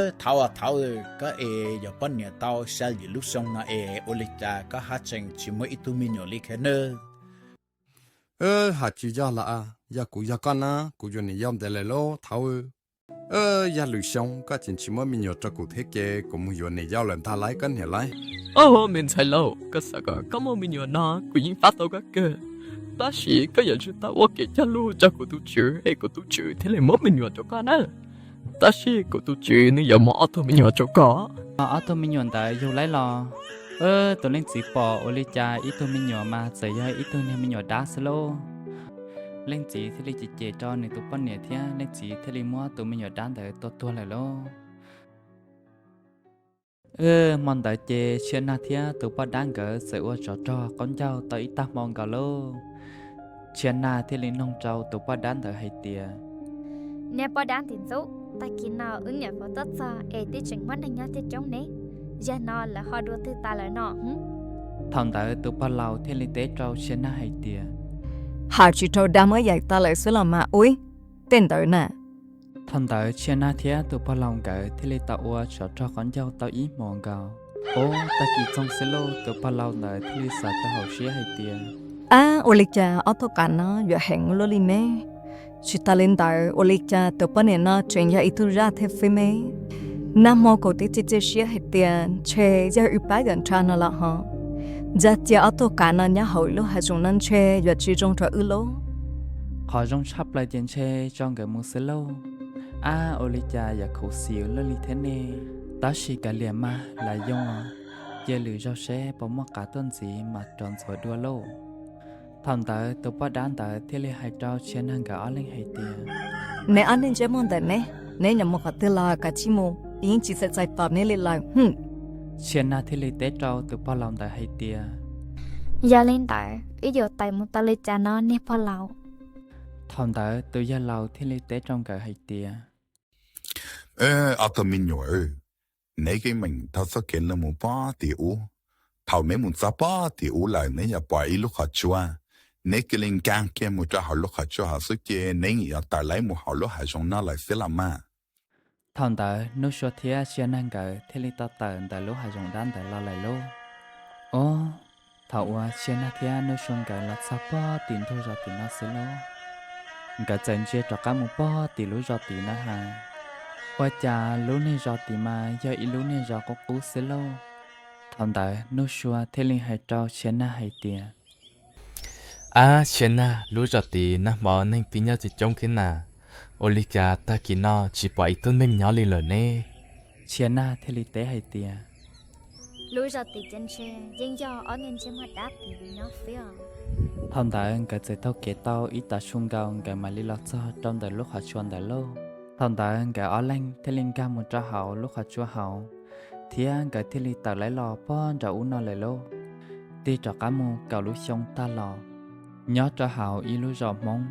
Thaud thaud, koj es yog poj niam tau xya yim lub xyoo no es ua li cas koj haj tseem tsis muaj ib tug me nyuam li thiab nawb? Hais tsis yog lawm, yog kuv yog koj na, kuv yuav niam yau ntev lawm lauj thaud. Yog lwm xyoo koj tseem tsis muab me nyuam rau kuv thiab ces kuv mus yuav niam yau lawm ntag lauj koj niam lauj. Au, me ntxhais laus, koj xav kom koj muaj me nyuam no kuv yeej pab tau koj kawg, tab sis koj yuav tsum tau ua kev cog lus rau kuv tus tswv es kuv tus tswv thiaj li muab me nyuam rau koj na. Tab sis kuv tus tswv nws yuav muab ob tug me nyuam rau koj. Ob tug me nyuam ntawd yug lawm los? Tus leej txiv pom ua li cas ib tug me nyuam mas txawm yog ib tug niag me nyuam dab xwb lauj. Leej txiv thiaj li cem cem rau nws tus poj niam thiab leej txiv thiaj li muab tus me nyuam dab ntawd tua tuag lawm lauj. Hmo ntawd ces Txhiaj Nag thiab tus poj dab nkawd txawm ua tsov rog qaub ncaug tau ib tag hmo nkaus lauj. Txhiaj Nag thiaj li noog rau tus poj dab ntawd hais tias, niag poj dab tim ntxub, tag kis no wb niam faus tuaj txog es twb tseem muaj neeg nyob coob coob ne, yog no lawv ho dua twg tas lawm no? Thaum ntawd tus pog laus thiaj li teb rau Txhiaj Nag hais tias, hais tsis dhau, dab muab yaim tas lawm xwb los mas ub, tej ntawd na. Thaum ntawd Txhiaj Nag thiab tus pog laus nkawd thiaj li tau ua tsov rog qaub ncaug tau ib hmos nkaus. Ub, tag kis txoog xwb lauj, tus pog laus ntawd thiaj li xav rau hauv siab hais tias, ab, ua li cas ob tug qav no yuam heev luaj li me? Tsis tas li ntawd ua li cas tus poj niam no tseem yog ib tug zaj thiab fwb me? Nag hmo kuv twb txiav txim siab hais tias ntshe yog wb pab yawm nrha no los ho, ntshai cia ob tug qav no nyob hauv lub hav zoov no ntshe yuav tsis zoo rau wb lauj. Qhov zoo tshaj plaws ces ntshe tso nkawd mus xwb lauj. Ab, ua li cas yuav khuv xim luaj li thiab ne? Tab sis kav liam mas, lam yoo os, cia lwm zaug seb puas muaj qav tuaj ntxiv mas rov ntxuav dua lauj. Thaum ntawd tus poj dab ntawd thiaj li hais rau Txhiaj Nag nkawd ob leeg hais tias, neb ob neeg ntsej muag ntawm neb, neb yuav mus qhov twg los kav tsij mus, yeej tsis txaus txais tos neb li lawm. Txhiaj Nag thiaj li teb rau tus pog laus ntawd hais tias, yog li ntawd wb yuav tawm mus tau li cas no niag pog laus? Thaum ntawd tus yawg laus thiaj li teb rau nkawd hais tias, ob tug me nyuam, neb keej meem taug txoj kev no mus pob tim ub. Thaum neb mus txog pob tim ub lawm neb yuav pom ib lub qhov tsua, neb cia li nkag kiag mus rau hauv lub qhov tsua hauv xwb ces neb yuav tawm laib mus hauv lub hav zoov no lawm xwb los mas. Thaum ntawd Nuj Sua thiab Txhiaj Nag nkawd thiaj li tau tawm ntawm lub hav zoov dab ntawd los lawm lauj. Ob, thaum uas Txhiaj Nag thiab Nuj Sua nkawd los txog pob tim ntug zos tim no xwb lauj, nkawd txawm ntsia rov qab mus pob tim lub zos tid na has, ua cas lub niag zos tid mas yog ib lub niag zos qub qub xwb lauj. Thaum ntawd Nuj Sua thiaj li hais rau Txhiaj Nag hais tias, ab Txhiaj Nag, lub zos tid nag hmo neeg pib nyob coob coob thiab na, ua li cas tag kis no tsis pom ib tug neeg nyob li lawm ne? Txhiaj Nag thiaj li teb hais tias, lub zos tid ces ntshe yeej yog ob niag ntsej muag dab tid nyob xwb os. Thaum ntawd nkawd txawm taug kev tau ib tag su nkaus nkawd mam li los txog rau ntawm lub qhov tsua ntawd lauj. Thaum ntawd nkawd ob leeg thiaj li nkag mus rau hauv lub qhov tsua hauv, thiab nkawd thiaj li tawm laib los pob nram ub no lawm lauj. Tig rov qab mus kaum lub xyoo tag los, nyob rau hauv ib lub zos Hmoob,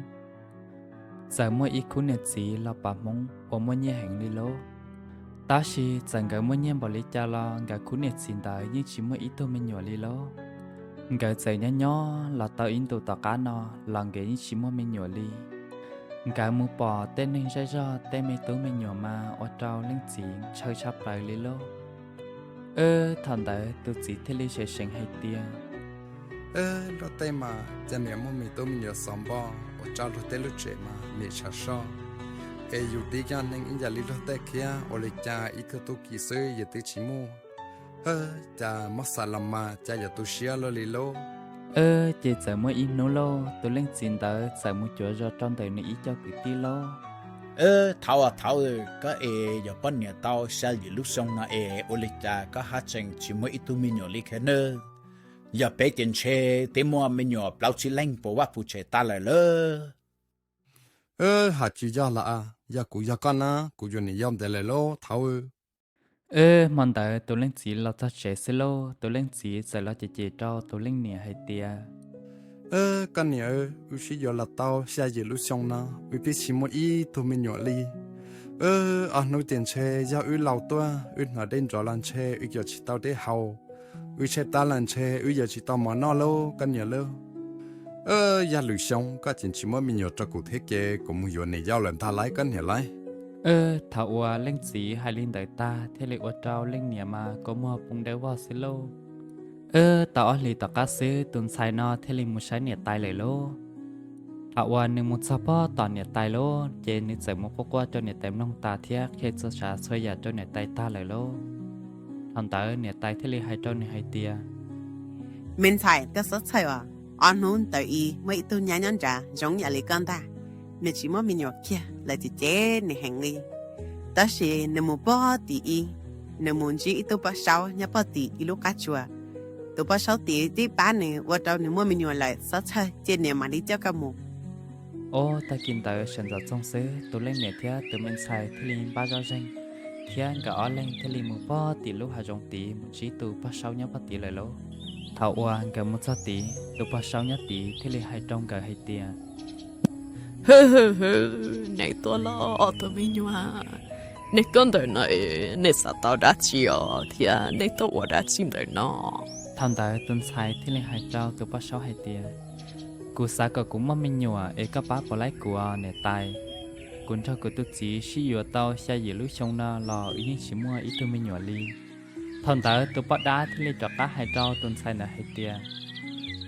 txawm muaj ib khub niam txiv los pab Hmoob uas muaj nyiaj heev li lauj. Tab sis txawm nkawd muaj nyiaj npaum li cas los nkawd khub niam txiv ntawd yeej tsis muaj ib tug me nyuam li lauj. Nkawd txawm nyob nyob los tau ib ntus tom qab no los nkawd yeej tsis muaj me nyuam li. Nkawd mus pom tej neeg zej zog tej me tub me nyuam mas ua rau leej txiv ntshaw tshaj plaws li lauj. Thaum ntawd tus txiv thiaj li seev seev hais tias, luag tej mas cas niam muaj me tub me nyuam xov npo, ua rau luag tej lub tsev mas nim tshav soj. Es yus twb yog neeg ib yam li luag tej thiab, ua li cas ib tug tub ki xwb yus twb tsis muaj? Cas muab xav los mas cas yuav tu siab luaj li lauj. Ces txawm muaj ib hnub lauj, tus leej txiv ntawd txawm mus cuav zos rau ntawm nws ib co kwv tij lauj. Thaud thaud, koj es yog poj niam tau xya yim lub xyoo no es ua li cas koj haj tseem tsis muaj ib tug me nyuam li thiab nawb? Yog peb ces ntshe twb muaj me nyuam plaub tsib leeg puas vaj puas tsev tas lawm lauj. Hais tsis yog lawm, yog kuv yog koj na, kuv yuav niam yau ntev lawm lauj thaud. Hmo ntawd tus leej txiv los txog tsev xwb lauj, tus leej txiv txawm los cem cem rau tus leej niam hais tias, koj niam, wb sib yuav los tau xya yim lub xyoo no, wb twb tsis muaj ib tug me nyuam li. Ob hnub ces ntshe yog wb laus tuaj, wb hnov dej nrov los ntshe wb yuav tsis tau dej haus, wb tshaib plab los ntshe wb yuav tsis tau mov noj lauj koj niam lauj. Yog lwm xyoo koj tseem tsis muab me nyuam rau kuv thiab ces kuv mus yuav niam yau lawm ntag lauj koj niam lauj. Wb, thaum uas leej txiv hais li ntawd tag thiaj li ua rau leej niam mas kua muag poob dawb vog xwb lauj. Wb, tau ob hlis tom qab xwb tus ntxhais no thiaj li mus saib niam tais lawm lauj. Thaum uas nws mus txog pob tom niam tais lauj, ces nws txawm mus quaj quaj rau niam tais mloog tas thiab qhia txhua tsav txhua yam rau niam tais tag lawm lauj. Thaum ntawd niam tais thiaj li hais rau nws hais tias, Me ntxhais, koj xob txhawj os. Ob hnub ntawd ib muaj ib tug nyab nyob nrad zoo yam li koj ntag. Nws tsis muaj me nyuam kiag lawm ces cem nws heev li. Tab sis nws mus pob tim ib, nws mus ntsib ib tug poj saub nyob pob tim ib lub qab tsua. Tus poj saub tid tib pab nws ua rau nws muaj me nyuam lawm, xob txhawj, cia niam mam li coj koj mus. Ob, tag kis ntawd sawv ntxov txoog xwb tus leej niam thiab tus me ntxhais thiaj li npaj zoj zeeg, thiab nkawd ob leeg thiaj li mus pob tim lub hav zoov tid mus ntsib tus poj saub nyob pob tid lawm lauj. Thaum uas nkawd mus txog tid, tus poj saub nyob tid thiaj li hais rau nkawd hais tias, Hwm, hwm, hwm, nej tuaj los ob tug me nyuam, nej tuaj ntawm no es nej xav tau dab tsi os thiab nej tuaj ua dab tsi ntawm no? Thaum ntawd tus ntxhais thiaj li hais rau tus poj saub hais tias, Kuv xav kom kuv muaj me nyuam es koj pab puas laib kuv os niam tais. Kuv nrog kuv tus txiv sib yuav tau xya yim lub xyoo no los wb yeej tsis muaj ib tug me nyuam li. Thaum ntawd tus poj dab thiaj li rov qab hais rau tus ntxhais ntawd hais tias,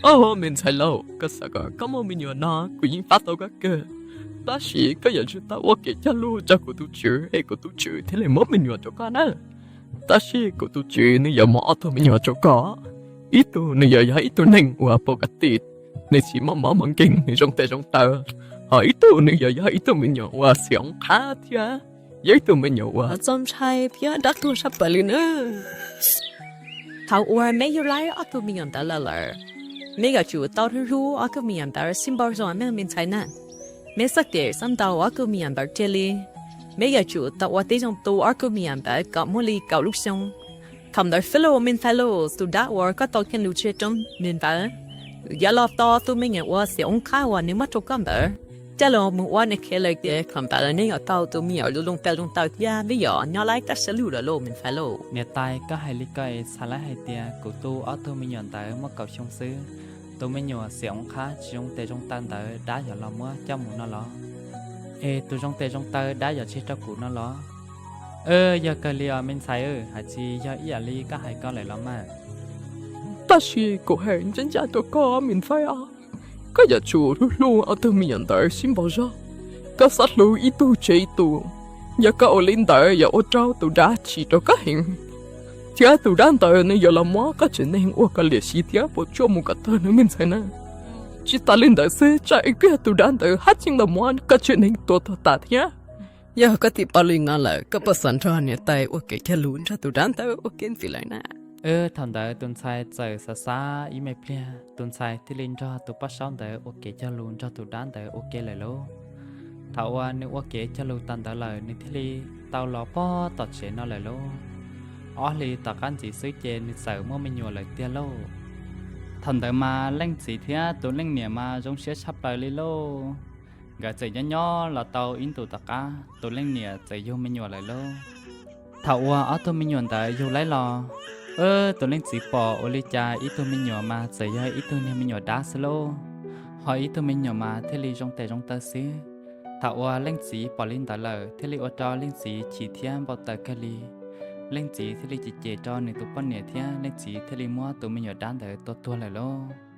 Ob, me ntxhais laus, koj xav kom koj muaj me nyuam no kuv yeej pab tau koj kawg, tab sis koj yuav tsum tau ua kev cog lus rau kuv tus tswv es kuv tus tswv thiaj li muab me nyuam rau koj na. Tab sis kuv tus tswv nws yuav muab ob tug me nyuam rau koj. Ib tug nws yuav yog ib tug neeg uas pos kas tis, nws tsis muaj mob muaj nkeeg, nws zoo tes zoo taw. Ho ib tug nws yuav yog ib tug me nyuam uas xiam oob qhab thiab yog ib tug me nyuam uas txaus ntshai thiab dab tuag sab plaws li na. Thaum uas neb yug laib ob tug me nyuam ntawd lawm lawm, neb yuav tsum tau hlub hlub ob tug me nyuam ntawd sib npaug zog nawb me ntxhais na. Neb txhob tes txhob ntaus ob tug me nyuam ntawd kiag li. Neb yuav tsum tau ua tib zoo tu ob tug me nyuam ntawd kom muaj li kaum lub xyoo. Thaum ntawd xwb los me ntxhais los tus dab uas koj tau kiag lus tseg rau nws ntawd yuav los tos tus me nyuam uas xiam oob qhab uas nws muab rau koj ntawd coj los mus ua nws qhia lawm tias thaum ntawd neb yuav tau tus me nyuam zoo tes zoo taw thiab neb yuav nyob laib kaj siab lug lawm lauj me ntxhais lauj. Niam tais, koj hais li ko es txhais lawv hais tias kuv tu ob tug me nyuam ntawd muaj kaum xyoo xwb, tus me nyuam xiam oob qhab tsis zoo tes zoo taw ntawd dab yuav los muab coj mus no los? Es tus zoo tes zoo taw dab yuav tseg rau kuv no los? Yog kawg li os me ntxhais, hais tsis yog ib yam li koj hais ko lawm los mas. Tab sis kuv hais ncaj ncaj rau koj me ntxhais os, koj yuav tsum hlub hlub ob tug me nyuam ntawd sib npaug zog. Koj txhob hlub ib tug tseg ib tug, yog koj ua li ntawd yuav ua rau tus dab chim rau koj heev, thiab tus dab ntawd nws yuav los muab koj tsev neeg ua kom liam siv thiab puas tsuaj mus kom tag nawb me ntxhais na. Tsis tas li ntawd xwb, tsam ib pliag tus dab ntawd haj tseem los muab koj tsev neeg tua tuag tas thiab. Yog koj tim paub li no lawm, koj puas xav nrog niam tais ua kev cog lus nrog tus dab ntawd ua ke ntxiv lawm na? Thaum ntawd tus ntxhais txawm xav xav ib me pliag, tus ntxhais thiaj li nrog tus poj saub ntawd ua kev cog lus nrog tus dab ntawd ua ke lawm lauj. Thaum uas nws ua kev cog lus tas ntawd lawm, nws thiaj li tau los pog tom tsev no lawm lauj. Ob hlis tom qab ntxiv xwb ces nws txawm muaj me nyuam lawm tiag lauj. Thaum ntawd mas leej txiv thiab tus leej niam mas zoo siab tshaj plaws li lauj. Nkawd txawm nyob nyob los tau ib ntus tom qab, tus leej niam txawm yug me nyuam lawm lauj. Thaum uas ob tug me nyuam ntawd yug laib los, tus leej txiv pom ua li cas ib tug me nyuam mas txawm yog ib tug niag me nyuam dab xwb lauj, ho ib tug me nyuam mas thiaj li zoo tes zoo taw xwb. Thaum uas leej txiv pom li ntawd lawm thiaj li ua rau leej txiv chim thiab npau taws kawg li. Leej txiv thiaj li cem cem rau nws tus poj niam thiab leej txiv thiaj li muab tus me nyuam dab ntawd tua tuag lawm lauj.